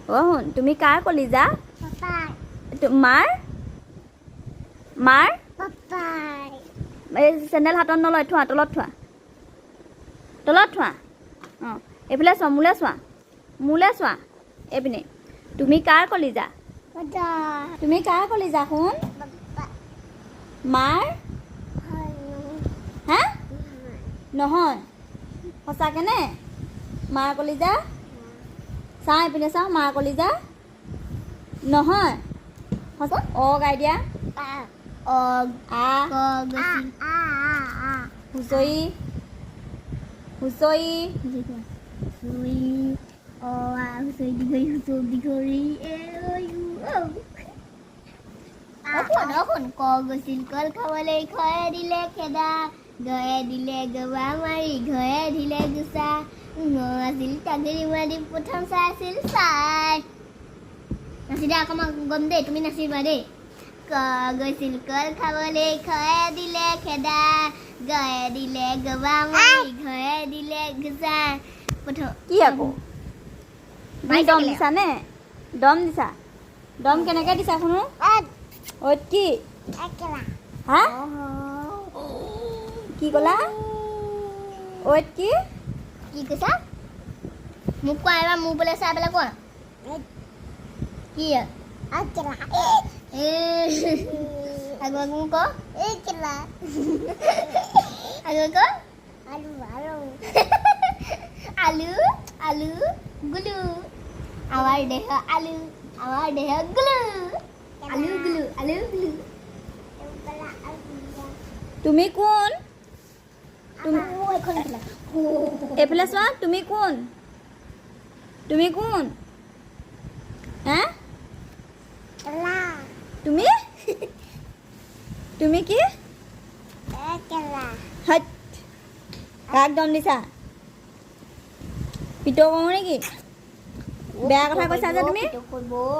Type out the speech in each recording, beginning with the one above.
অ' শুন, তুমি কাৰ কলিজা? মাৰ মাৰ এই চেণ্ডেল হাতত নলয়। থোৱা, তলত থোৱা, তলত থোৱা। অঁ, এইফালে চোৱা, মোলৈ চোৱা, মোলৈ চোৱা এইপিনে। তুমি কাৰ কলিজা? তুমি কাৰ কলিজা শুন? মাৰ? হা, নহয়? সঁচাকে নে? মাৰ কলিজা? চাওঁ, এইপিনে চাওঁ। মাৰ কলিজা নহয়? সঁচা? অ গাই দিয়া। অ। আ। ক গৈছিল। হুঁচৰি, হুঁচৰি। হুঁচৰি, অ আ হুঁচৰি, দীঘৰি হুঁচৰি, দীঘৰি এ ঐ উ ঔ। অ শুন, অ শুন। ক গৈছিল কল খাবলৈ, খয়ে দিলে খেদা, গয়ে দিলে গবা মাৰি, ঘয়ে দিলে গুচা। ঙ আছিল টাগৰি মাৰি, প্ৰথম চাই আছিল চাই। নাচি দে অকণমান গম দেই, তুমি নাচিবা দেই। ক গৈছিল কল খাবলৈ, খয়ে দিলে খেদা, গয়ে দিলে গবা মাৰি, ঘয়ে দিলে গুচা, প্ৰথম কি আকৌ তুমি দম দিছা নে? দম দিছা? দম কেনেকে দিছা শুনো। ঐত কি? হা, কি ক'লা? ঐত কি? কি কৈছা মোক কোৱা এবাৰ। মোৰ বোলে চাই পেলাই কোৱা কি। এ আকৌ মোক ক, আকৌ ক। আলু, আলু গুলু, আমাৰ দেহ আলু, আমাৰ দেহ গুলু, আলু গুলু, আলু গুলু। তুমি কোন? এইফালে চোৱা, তুমি কোন? তুমি কোন? হা, তুমি তুমি কি? হাত কাক দম দিছা? পিট কৰোঁ নেকি? বেয়া কথা কৈছা যে তুমি।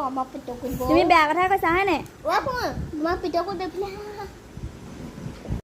আমাক পিট কৰিব। তুমি বেয়া কথা কৈছা, হয়নে? অ শুন, তোমাক পিট কৰিব এইফালে।